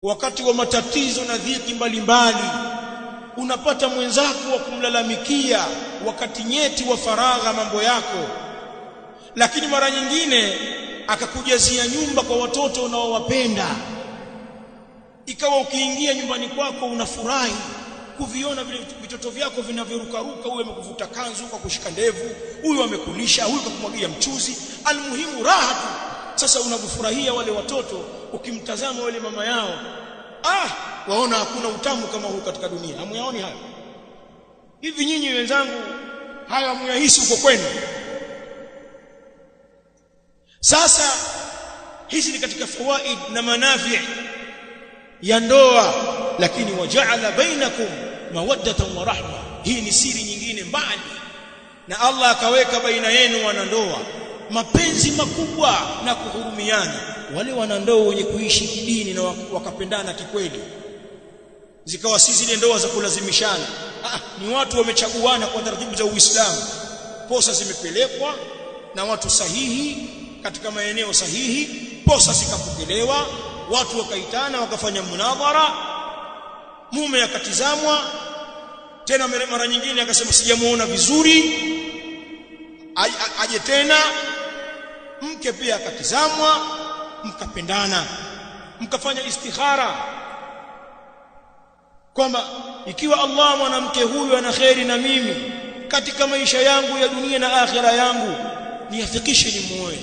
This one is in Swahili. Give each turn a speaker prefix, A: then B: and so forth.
A: Wakati wa matatizo na dhiki mbalimbali unapata mwenzako wa kumlalamikia wakati nyeti wa faragha mambo yako. Lakini mara nyingine akakujazia nyumba kwa watoto unaowapenda, ikawa ukiingia nyumbani kwako unafurahi kuviona vile vitoto vyako vinavyorukaruka, huyu amekuvuta kanzu kwa kushika ndevu, huyu amekulisha, huyu kakumwagia mchuzi, almuhimu raha tu. Sasa unavofurahia wale watoto, ukimtazama wale mama yao, waona hakuna utamu kama huu katika dunia. Hamuyaoni hayo? Hivi nyinyi wenzangu, hayo hamuyahisi huko kwenu? Sasa hizi ni katika fawaid na manafi ya ndoa. Lakini wajaala bainakum mawaddatan wa rahma, hii ni siri nyingine mbali. Na Allah akaweka baina yenu wanandoa mapenzi makubwa na kuhurumiana. Wale wanandoa wenye kuishi kidini na wakapendana kikweli, zikawa si zile ndoa za kulazimishana. Ni watu wamechaguana kwa taratibu za Uislamu, posa zimepelekwa na watu sahihi katika maeneo sahihi, posa zikapokelewa, watu wakaitana wakafanya munadhara, mume akatizamwa tena, mara nyingine akasema sijamuona vizuri, aje tena. Mke pia akatizamwa, mkapendana, mkafanya istikhara kwamba ikiwa Allah mwanamke huyu ana kheri na mimi katika maisha yangu ya dunia na akhira yangu, niafikishe nimuoe.